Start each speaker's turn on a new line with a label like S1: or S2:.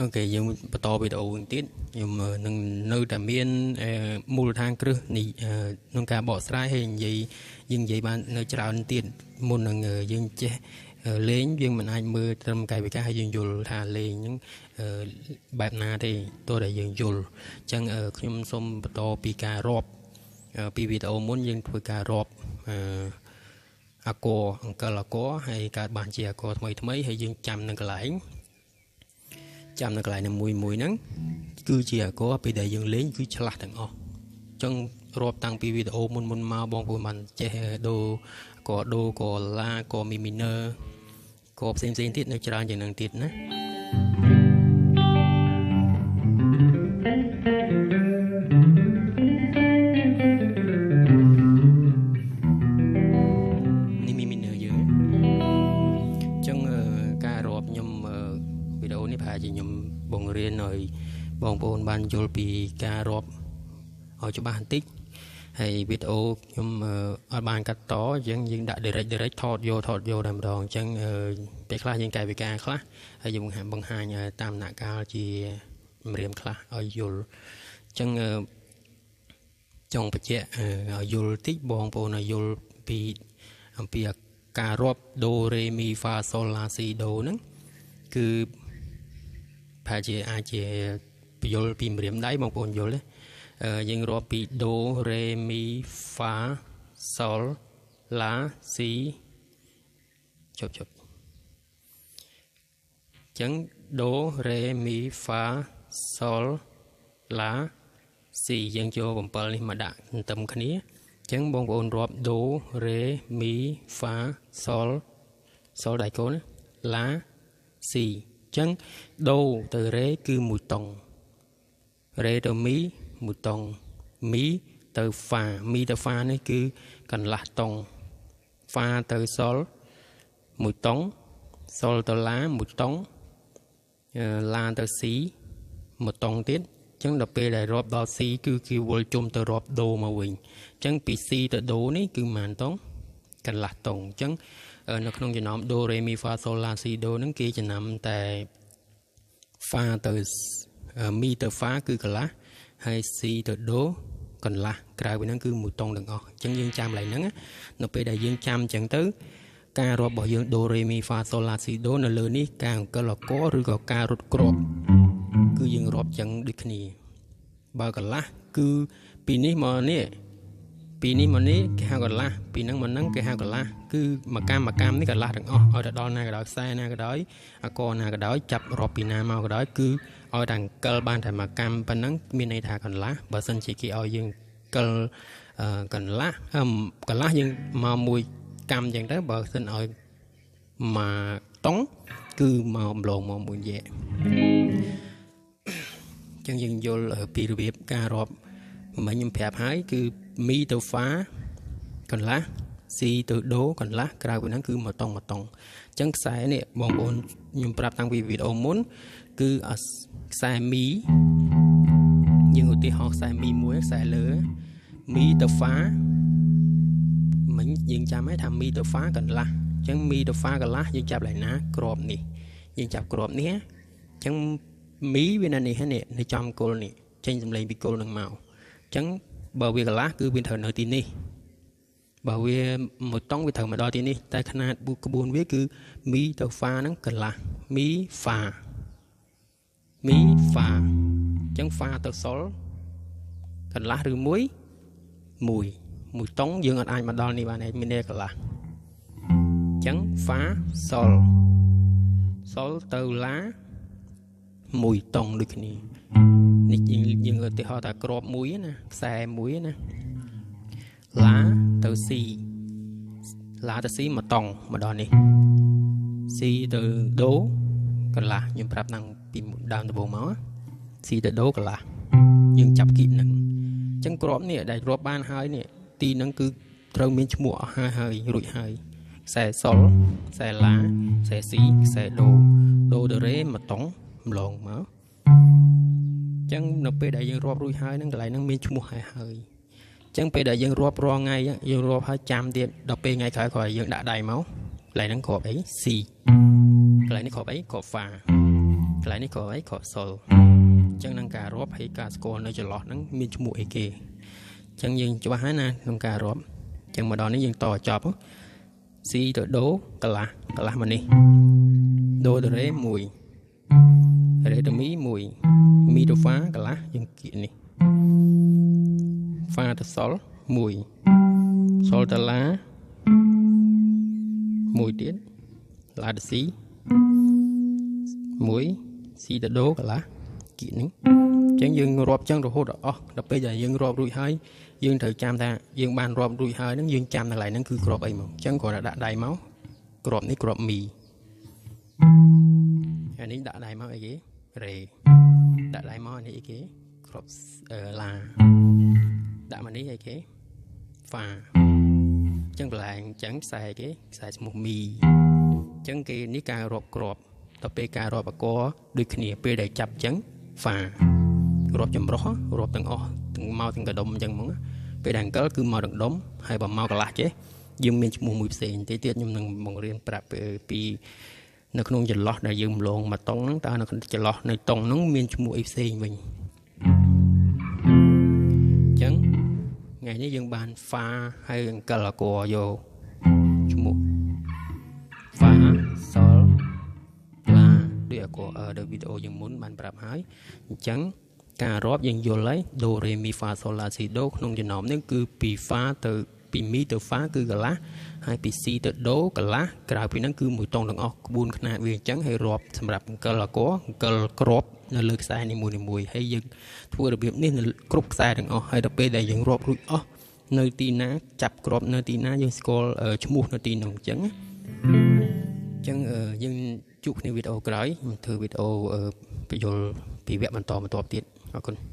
S1: OK យើងបន្តវីដេអូវិញទៀតខ្ញុំនឹងនៅតែមានមូលដ្ឋានគ្រឹះនេះក្នុងការបកស្រាយហើយនិយាយយើងនិយាយបាននៅច្រើនទៀតមុននឹងយើងចេះលេងយើងមិនអាចមើលត្រឹមកាយវិការហើយយើងយល់ថាលេងហ្នឹងបែបណាទេទោះតែយើងយល់អញ្ចឹងខ្ញុំសូមបន្តពីការរាប់ពីវីដេអូមុនយើងធ្វើការរាប់អាកអង្កលអាកហើយកើតបានជាអាកថ្មីថ្មីហើយយើងចាំនៅកន្លែងចាំនៅកន្លែងមួយមួយហ្នឹងគឺជាអាកពេលដែលយើងលេងគឺឆ្លាស់ទាំងអស់អញ្ចឹងរាប់តាំងពីវីដេអូមុនមុនមកបងប្អូនបានចេះដូកដូកឡាកមីមីន័រកផ្សេងផ្សេងទៀតនៅច្រើនជាងនឹងទៀតណានេះមីមីន័រយើងអញ្ចឹងការរាប់ខ្ញុំវីដេអូនេះប្រហែលជាខ្ញុំបង្រៀនឲ្យបងប្អូនបានយល់ពីការរាប់ឲ្យច្បាស់បន្តិចហើយវីដេអូខ្ញុំអត់បានកាត់តយើងយើងដាក់ direct ថតយកតែម្ដងអញ្ចឹងពេលខ្លះយើងកែវិការខ្លះហើយយើងបង្ហាញតាមដំណាក់កាលជាម្រាមខ្លះឲ្យយល់អញ្ចឹងចង់បញ្ជាក់ឲ្យយល់តិចបងប្អូនឲ្យយល់ពីអំពីការរាប់ដូរេមីហ្វាសូឡាស៊ីដូហ្នឹងគឺប្រហែលជាអាចជាបញ្យល់ពីម្រាមដៃបងប្អូនយល់ទេយើងរាប់ពីដូរេមីហ្វាសូលឡាស៊ីជប់ជប់អញ្ចឹងដូរេមីហ្វាសូលឡាស៊ីយើងយក7នេះមកដាក់ទន្ទឹមគ្នាអញ្ចឹងបងប្អូនរាប់ដូរេមីហ្វាសូលសូលដៃកូនឡាស៊ីអញ្ចឹងដូទៅរេគឺមួយតុងរេទៅមីមួយតុងមីទៅហ្វាមីទៅហ្វានេះគឺកន្លះតុងហ្វាទៅសុលមួយតុងសុលទៅឡាមួយតុងឡាទៅស៊ីមួយតុងទៀតអញ្ចឹងដល់ពេលដែលរាប់ដល់ស៊ីគឺគេវិលជុំទៅរាប់ដូមកវិញអញ្ចឹងពីស៊ីទៅដូនេះគឺប៉ុន្មានតុងកន្លះតុងអញ្ចឹងនៅក្នុងចំណោមដូរេមីហ្វាសូលឡាស៊ីដូហ្នឹងគេចំណាំតែហ្វាទៅមីទៅហ្វាគឺកន្លះហើយស៊ីទៅដូកន្លះក្រៅពីហ្នឹងគឺមួយតុងទាំងអស់អញ្ចឹងយើងចាំកន្លែងហ្នឹងនៅពេលដែលយើងចាំអញ្ចឹងទៅការរាប់របស់យើងដូរេមីហ្វាសូឡាស៊ីដូនៅលើនេះការអង្គលកឬក៏ការរត់គ្រាប់គឺយើងរាប់ចឹងដូចគ្នាបើកន្លះគឺពីនេះមកនេះពីនេះមកនេះគេហៅកន្លះពីហ្នឹងមកហ្នឹងគេហៅកន្លះគឺមួយកម្មមួយកម្មនេះកន្លះទាំងអស់ឲ្យទៅដល់ណាក៏ដោយខ្សែណាក៏ដោយអកណាក៏ដោយចាប់រាប់ពីណាមកក៏ដោយគឺឲ្យតែអង្គលបានតែមួយកម្មប៉ុណ្ណឹងមានន័យថាកន្លះបើសិនជាគេឲ្យយើងកិលកន្លះកន្លះយើងមកមួយកម្មអញ្ចឹងទៅបើសិនឲ្យមកតុងគឺមកម្លងមកមួយយៈអញ្ចឹងយើងយល់ពីរបៀបការរាប់មិញខ្ញុំប្រាប់ហើយគឺមីទៅហ្វាកន្លះស៊ីទៅដូកន្លះក្រៅពីហ្នឹងគឺមួយតុងមួយតុងអញ្ចឹងខ្សែនេះបងប្អូនខ្ញុំប្រាប់តាំងពីវីដេអូមុនគឺខ្សែមីយើងឧទាហរណ៍ខ្សែមីមួយខ្សែលើមីទៅហ្វាមិញយើងចាំហើយថាមីទៅហ្វាកន្លះអញ្ចឹងមីទៅហ្វាកន្លះយើងចាប់កន្លែងណាក្របនេះយើងចាប់ក្របនេះអញ្ចឹងមីវានៅនេះនេះនៅចំគល់នេះចេញសម្លេងពីគល់នឹងមកអញ្ចឹងបើវាកន្លះគឺវាត្រូវនៅទីនេះបើវាមួយតុងវាត្រូវមកដល់ទីនេះតែຂະຫນាតក្បួនវាគឺមីទៅហ្វាហ្នឹងកន្លះមីហ្វាមីហ្វាអញ្ចឹងហ្វាទៅសុលកន្លះឬមួយមួយមួយតុងយើងអត់អាចមកដល់នេះបានទេមានន័យកន្លះអញ្ចឹងហ្វាសុលសុលទៅឡាមួយតុងដូចគ្នានេះយើងឧទាហរណ៍ថាក្របមួយណាខ្សែមួយណាឡាទៅស៊ីឡាទៅស៊ីមួយតុងមកដល់នេះស៊ីទៅដូកន្លះខ្ញុំប្រាប់តាំងពីដើមដំបូងមកស៊ីទៅដូកន្លះយើងចាប់គីហ្នឹងអញ្ចឹងក្របនេះដែលរាប់បានហើយនេះទីហ្នឹងគឺត្រូវមានឈ្មោះអស់ហើយហើយរួចហើយខ្សែសុលខ្សែឡាខ្សែស៊ីខ្សែដូដូទៅរេមួយតុងម្លងមកអញ្ចឹងនៅពេលដែលយើងរាប់រួចហើយហ្នឹងកន្លែងហ្នឹងមានឈ្មោះហើយហើយអញ្ចឹងពេលដែលយើងរាប់រាល់ថ្ងៃយើងរាប់ហើយចាំទៀតដល់ពេលថ្ងៃក្រោយៗយើងដាក់ដៃមកកន្លែងហ្នឹងគ្រាប់អីស៊ីកន្លែងនេះគ្រាប់អីគ្រាប់ហ្វា កន្លែងនេះគ្រាប់អីគ្រាប់សុលអញ្ចឹងនឹងការរាប់ហើយការស្គាល់នៅចន្លោះហ្នឹងមានឈ្មោះអីគេអញ្ចឹងយើងច្បាស់ហើយណាក្នុងការរាប់អញ្ចឹងមកដល់នេះយើងតចប់ C ទៅដូកន្លះកន្លះមកនេះដូទៅរ៉េ1រ៉េទៅមី1មីទៅហ្វាកន្លះយើងគៀកនេះហ្វាទៅសុល1សុលទៅឡា1ទៀតឡាទៅស៊ី1ស៊ីទៅដូកន្លះគៀកនេះអញ្ចឹងយើងរាប់ចឹងរហូតដល់អស់ដល់ពេលដែលយើងរាប់រួចហើយយើងត្រូវចាំថាយើងបានរាប់រួចហើយហ្នឹងយើងចាំកន្លែងហ្នឹងគឺគ្រាប់អីមកអញ្ចឹងគ្រាន់តែដាក់ដៃមកគ្រាប់នេះគ្រាប់មីហើយនេះដាក់ដៃមកអីគេរ៉េដាក់ដៃមកនេះអីគេគ្រាប់ឡាដាក់មកនេះអីគេហ្វាអញ្ចឹងកន្លែងអញ្ចឹងខ្សែគេខ្សែឈ្មោះមីអញ្ចឹងគេនេះការរាប់គ្រាប់ដល់ពេលការរាប់អកដូចគ្នាពេលដែលចាប់អញ្ចឹងហ្វារាប់ចម្រុះរាប់ទាំងអស់ទាំងមកទាំងកដុំអញ្ចឹងហ្មងពេលដែលអង្កលគឺមកទាំងដុំហើយបើមកកន្លះចេះយើងមានឈ្មោះមួយផ្សេងទេទៀតខ្ញុំនឹងបង្រៀនប្រាប់ពីនៅក្នុងចន្លោះដែលយើងម្លងមកតុងហ្នឹងតើនៅក្នុងចន្លោះនៅតុងហ្នឹងមានឈ្មោះអីផ្សេងវិញអញ្ចឹងថ្ងៃនេះយើងបានហ្វាហើយអង្កលអកយកឈ្មោះហ្វាសុលឡាដូចអកដោយវីដេអូយើងមុនបានប្រាប់ហើយអញ្ចឹងការរាប់យើងយល់ហើយដូរេមីហ្វាសូឡាស៊ីដូក្នុងចំណោមនេះគឺពីហ្វាទៅពីមីទៅហ្វាគឺកន្លះហើយពីស៊ីទៅដូកន្លះក្រៅពីហ្នឹងគឺមួយតុងទាំងអស់ក្បួនខ្នាតវាអញ្ចឹងហើយរាប់សម្រាប់អង្កលអកអង្កលគ្រាប់នៅលើខ្សែនីមួយៗហើយយើងធ្វើរបៀបនេះនៅគ្រប់ខ្សែទាំងអស់ហើយដល់ពេលដែលយើងរាប់រួចអស់នៅទីណាចាប់គ្រាប់នៅទីណាយើងស្គាល់ឈ្មោះនៅទីនោះអញ្ចឹងអញ្ចឹងយើងជួបគ្នាវីដេអូក្រោយខ្ញុំធ្វើវីដេអូបញ្យល់ពីវគ្គបន្តបន្ទាប់ទៀតអរគុណ។